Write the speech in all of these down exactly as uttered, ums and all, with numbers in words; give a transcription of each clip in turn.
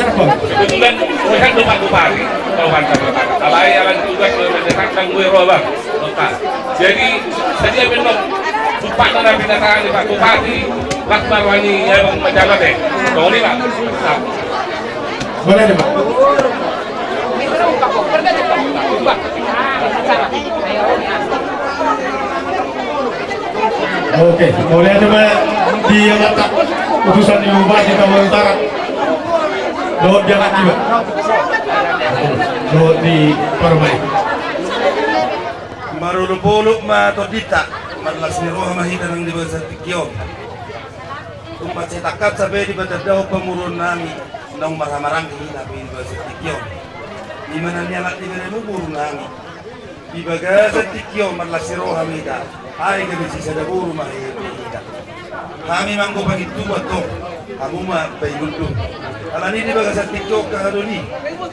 Kebetulan, oh, kan, Pak Bupati, Pak Bupati, Pak Bupati. Alai, alai tugas, eh, mendesak, kan, gue roa, Bang. Oke. Jadi, sadia pe nang sumpah na pinasahon ni Pak Bupati, las ma roha ni, ya, Bang, majabat, eh. Tolong ni, Pak. Nah. Boleh, Pak. Oke, mauliate ma di amanta utusan ni Bupati Tawau Utara. Dohot di anak iba. Dohot di parumaen. Marolopolop ma tondinta, marlas ni roha ma hita nang di bagasan tingki on. Tung mansai tangkas hape dipatandahon pamoruon nami, naung marhahamaranggi hita pe di bagasan tingki on. Di mana ni anak ni beremu boru nami. Di bagasan tingki on marlas ni roha ma hita, ai gabe sisada boru ma hita. Hami ma anggo pangintubu antong, hamu ma painundung. Alani di bagasan tingki on, angka dongan i,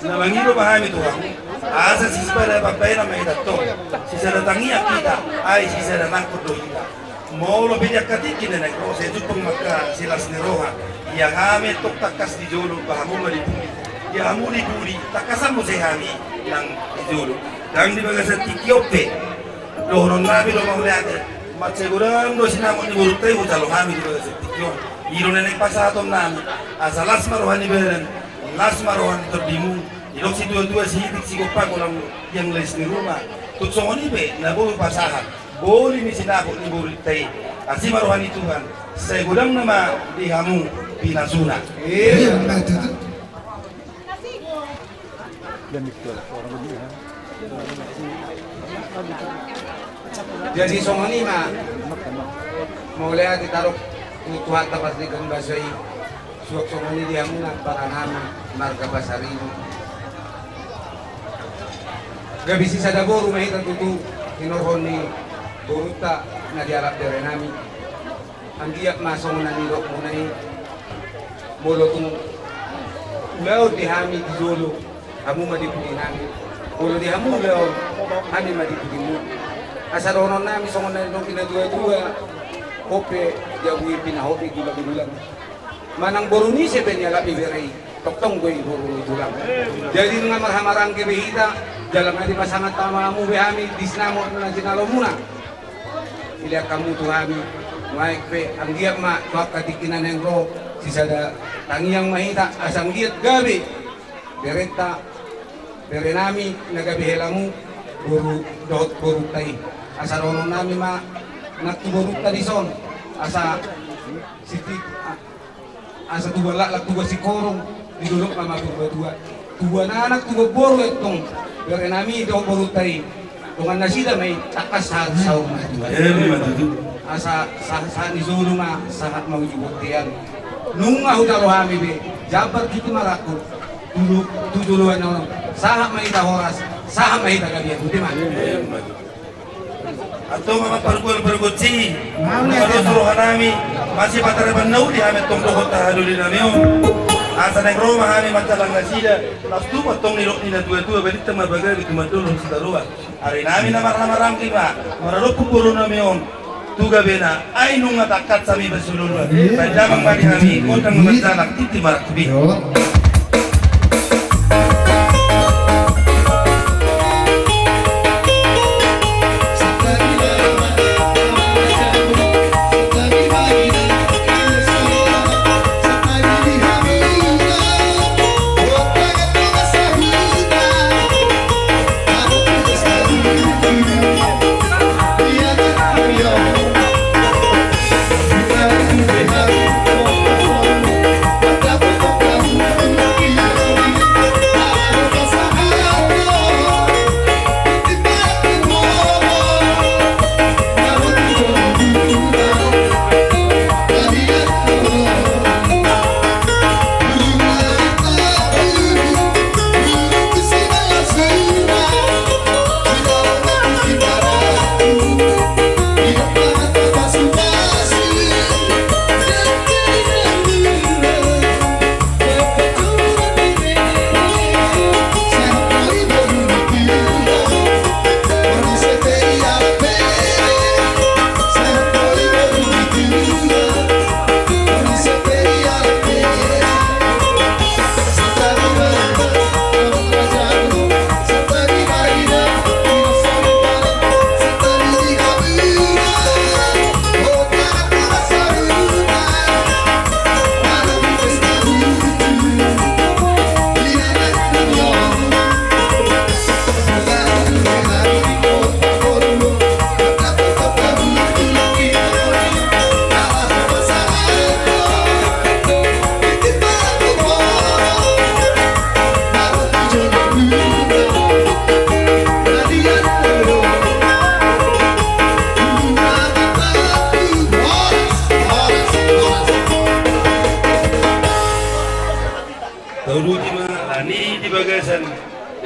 na mangido ma hami tu hamu, asa sisada pambahenan ma hita antong, sisada tangiang hita, ai sisada nangkon do hita. Molo pe di angka tingki na naeng ro, sai jumpang ma angka silas ni roha. Ia hami antong tangkas di jolo, ba hamu ma di pudi. Ia hamu di pudi, tangkasan muse hami nang di jolo. Ndang di bagasan tingki on pe, dohonon nami do mauliate. Mansai godang do sinamot ni borunta i hujalo hami di bagasan tingki on. I do na naeng pasahaton nami, asa las ma roha ni badan, las ma roha ni tondimu. Didok situatua, sihitik sigompa, golang tiang, les ni ruma. Tung songon i pe na boi pasahat, boli ni sinamot ni borunta i. Asi ma roha ni Tuhan, sai godang nama di hamu pinasuna. Iya, betul. Jadi songon i ma, mauliate tadok tu Tuhanta Pardenggan Basa i. Suang songon i di hamu na paranami marga Pasaribu. Gabe sisada boru ma hita tutu, hinorhon ni borunta na dialap berenami. Anggiat ma songon na nidokmuna i, molo tung ulaon di hami di jolo, hamu ma di pudinami. Molo di hamu ulaon, hami ma di pudimu. Asa dohononnami songon na nidok ni natuatua: Hope jabu i pinahope, gulang-gulang. Manang boru ni ise pe nialap ni bere i, tongtong do i boru ni tulang. Jadi nunga marhahamaranggi be hita, jala nunga dipasangap hamu be hami di sinamot na jinalomuna. Dilehon hamu tu hami, nuaeng pe anggiat ma tu angka tingki na naeng ro, sisada tangiang ma hita, asa anggiat gabe berenta, berenami na gabe helamu, boru dohot borunta i. Asa dohononnami ma nang tu borunta dison, asa siti-, asa tubuan laklak tubuan singkoru, di dolok ma, ma purbatua. Tubuan anak tubuan boru antong, berenami dohot borunta i. Dongan nasida ma i, tangkas sahat saur matua. Emma tutu. Asa sahat-sahat ni solu ma, sahat ma uju bontean. Nunga hujalo hami be, jambar tintin marangkup. Tulu, tu joloan on, sahat ma hita horas, sahat ma hita gabe. Boti ma. Emma tutu. Antong ma pargual pargonsi, mauliate ma. Molo tu rohanami, masih patarapan na uli hami antong dohot hahadolinami on. Asa naeng ro ma hami manjalang nasida, laos tubu antong nidok ni natuatua, balintang ma pagabe tumandangkon sitaruan. Arinami na marhahamaranggi ma, maradophon borunami on tu gabena, ai nunga tangkas hami pasululuan. Iya. Baen damang ma di hami, gondang ma manjalang tintin marangkup i. Yo.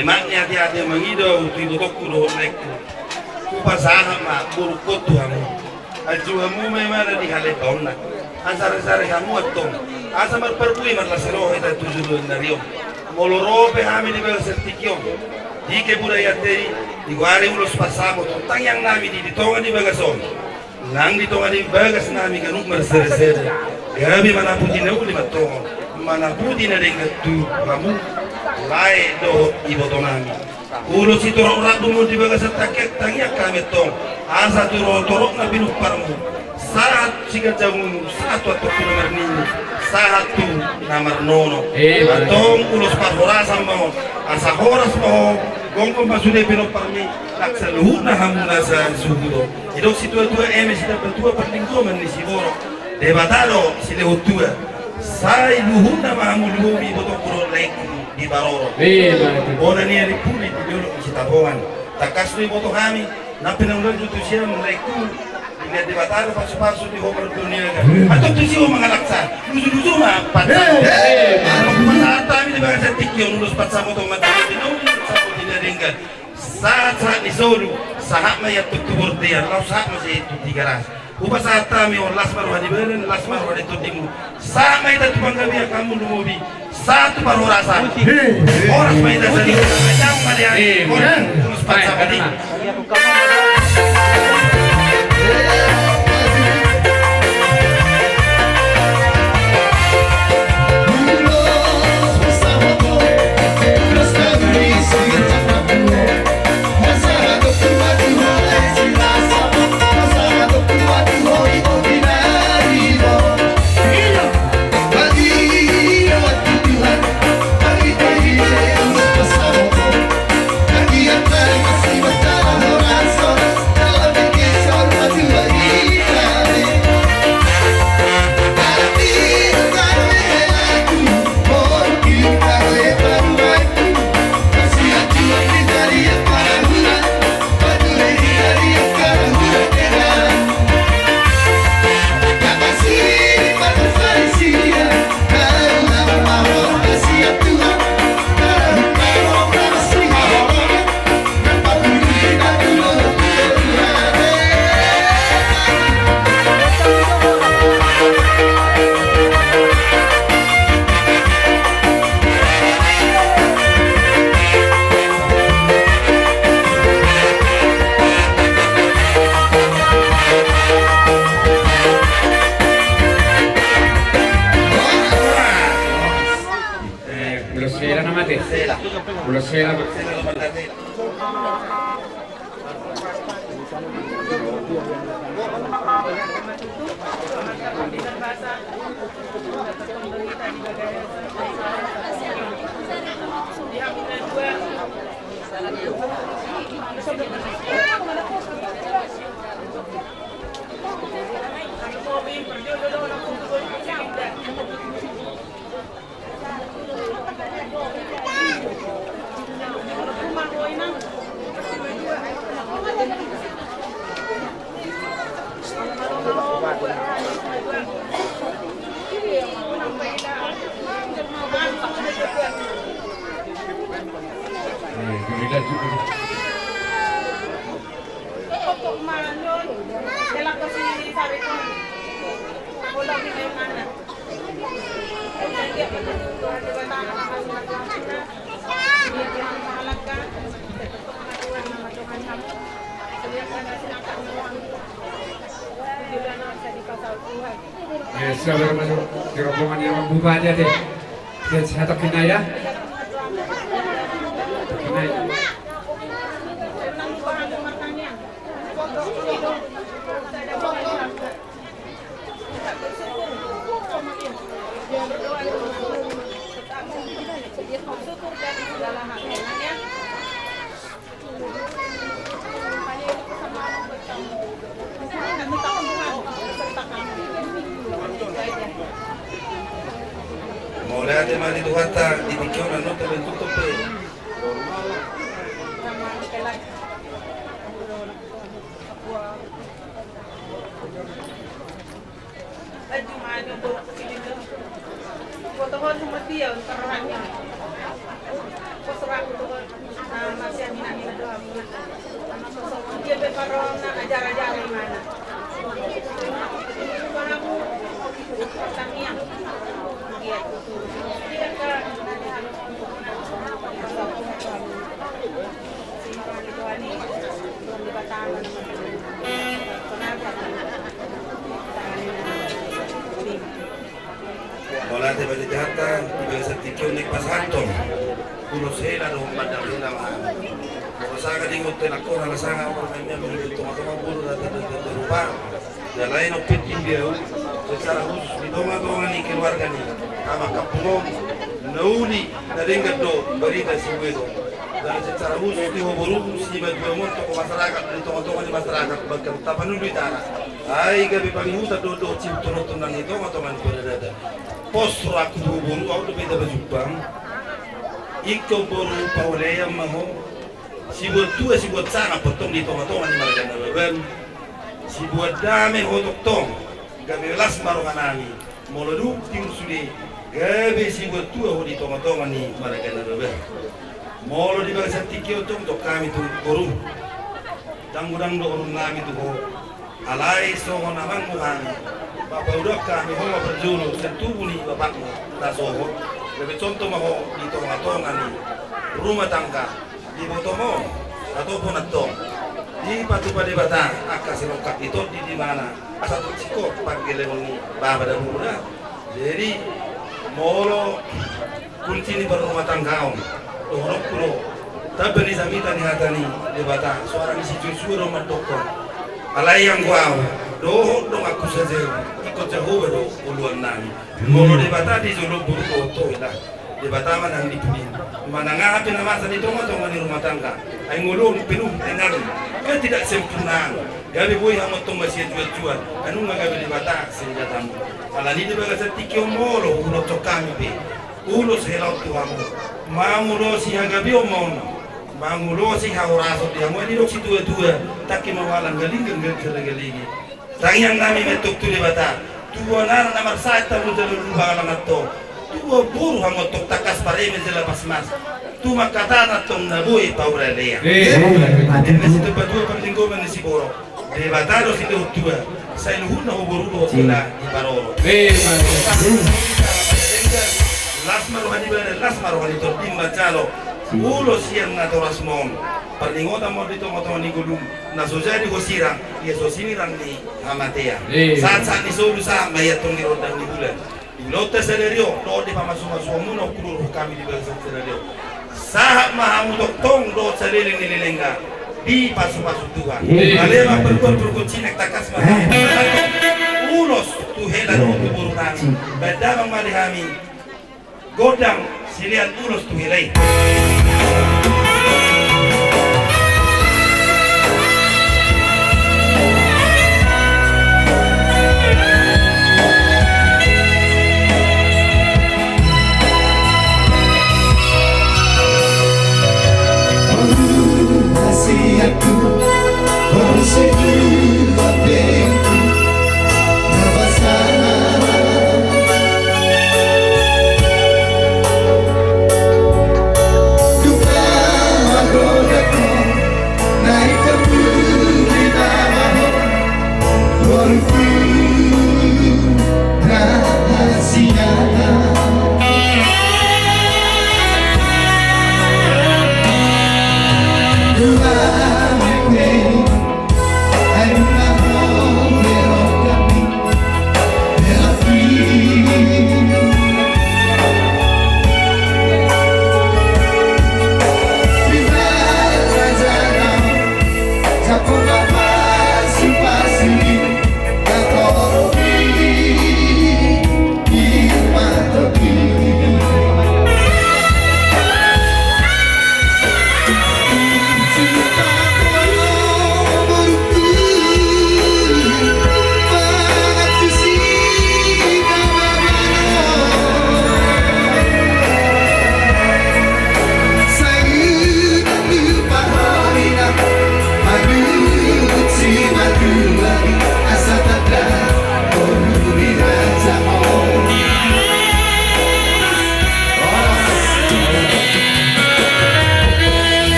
Emang ni ate-ate mangido tu ibotongku dohot laengku. Hupasahat ma borungkon tu hamu. Anju hamu ma imana di halembaonna. Ansar-ansar hamu antong. Asa marparbue marlas ni roha hita tu joloan ni ari on. Molo ro pe hami di bagasan tingki on, di kebudayaan tei, di wari ulos parsamoton tangiang nami di, di tonga ni bagas on. Nang di tonga ni bagas nami ganup marsere-sere, gabe manaputi na uli mantongon, manaputi na denggan tu hamu lae dohot iboto nami. Ulos sitorop-torop do di bagasan tangiang, tangiang hami antong, asa tu torop-torop na pinomparmu, sahat siganjang umur, sahat tu antong pinompar nami, sahat tu na marnono. Antong ulos parhorasan ma on, asa horas ma ho, gomgom ma sude pinomparmi, nang saluhutna hamu na sasuhut on. Didok situa-tua eme, sitambatua parlinggoman ni siborok. Debata do silehon tua. Sai luhutna ma hamu lumobi ibotongku dohot laengku di parorot. Bona ni ari puli di dolok ni Sitapongan. Tangkas do iboto hami, nang pe na ulaon tu sian laengku. Ingat Debata do pasu-pasu di ho mardunia ga. Antong tusi ho mangalangsa, lusu-lusu ma pansa. Antong pasahat hami di bagasan tingki on ulos pansa motong mata di nauli sapo di na denggan. Sahat-sahat ni solu, sahat ma ia tu bortean, laos sahat ma sai tu Tigaras. Hupasahat hami on las ma roha ni badan, las ma roha ni tondimu. Sahat ma hita tu panggabean hamu lumobi, sahat tu parhorasan. Horas ma hita sadia, ajang ma dia. Horas, horas pansa mati. Eh, ulos sela nama te. Ulos sela nama. Ya, sabar ma di rombongan ni Amang Bupati ate. Ya, satu kena ya. Kena ya. Mauliate ma di Tuhanta, di tingki on annon tabentuk tope. Mauliate ma di Tuhanta, di bagasan tingki on naeng pasahathon ulos hela dohot mandang hela ma hami. Molo sanga di ingot hela, hela sanga on, hela i ma di tongatonga boru, rata dan rupa. Jala i nang penting di ahu secara khusus di tongatonga ni keluarga ni amang kampung on, na uli na denggan do barita si Uedo. Jala secara khusus di ho boru, simatua-tua on, tokoh masyarakat di tongatonga ni masyarakat, bahkan Tapanuli Utara. Ai gabe pangihutan dohot siuturuton nang di tongatonga ni paradaton. Pos rohangku tu ho boru, aut dope tabo jumpang. Ingkon boru paholean ma ho. Sibuat tua, sibuat sangap pe tong di tongatonga ni marga Nababan. Sibuat dame ho tongtong, gabe las ma rohanami. Molo dung tiur sude, gabe sibuat tua ho di tongatonga ni marga Nababan. Molo di bagasan tingki on tong, tong hami tu boru. Ndang godang do horungnami tu ho. Alai songon amangmu hami, papaudok hami ho ma parjolo sian tubu ni bapakmu na sohot. Gabe contoh ma ho di tongatonga ni rumah tangga, di botomu, atau pe antong dipatupa Debata angka silongkap ni tondi, di mana asa tung singkop panggelehon ni bapa dabu da. Jadi molo kunci ni parrumatanggaon, dohononku do, tamba ni jamita ni hata ni Debata, soara ni si Josua do mandokkon. Alai anggo ahu, dohot donganku sajabu, ingkon Jahowa do oloannami. Molo Debata di jolo boru, dohot ho hela, Debata ma nang di pudi. Manang aha pe na masa di tongatonga ni rumah tangga, ai ngolu on penuh dengan ketidaksempurnaan. Gabe boi hamu tong masianjuanjuan, ai nunga gabe Debata senjatamu. Alani di bagasan tingki on molo huulothon hami pe ulos hela on tu hamu, mangulosi hagabeon ma on, mangulosi hahorason di hamu. Ai didok situatua, tangki ma ualang, galinggang saragaligi. Tangiangnami ma antong tu Debata, tua nara na marsahat hamu jala lupa alangan tong, tua boru hamu antong tangkas pareme jala pasmas, tumangkatana antong na boi paura lea. Eme situpa tua parlinggoman ni siborok, Debata do silehon tua, sai luhutna ho boru dohot hela diparorot. Las ma roha ni badan, las ma roha ni tondi manjalo ulos sian natorasmon. Parningotan ma on di tongatonga ni ngolum, na so jadi ho sirang, ia so sinirang ni hamatean. Sahatsahat ni solu sahat ma ia tong di rondang ni bulan. Di ulaonta sadari on dohot di pamasumasuonmuna, hudok hami di bagasan sadari on, sahat ma hamu tongtong dohot saleleng ni lelengna dipasupasu Tuhan. Male ma perbuat perbuat sinek, tangkas ma hamu ulos tu hela dohot tu borunami. Baen damang ma di hami gondang silean ulos tu hela i.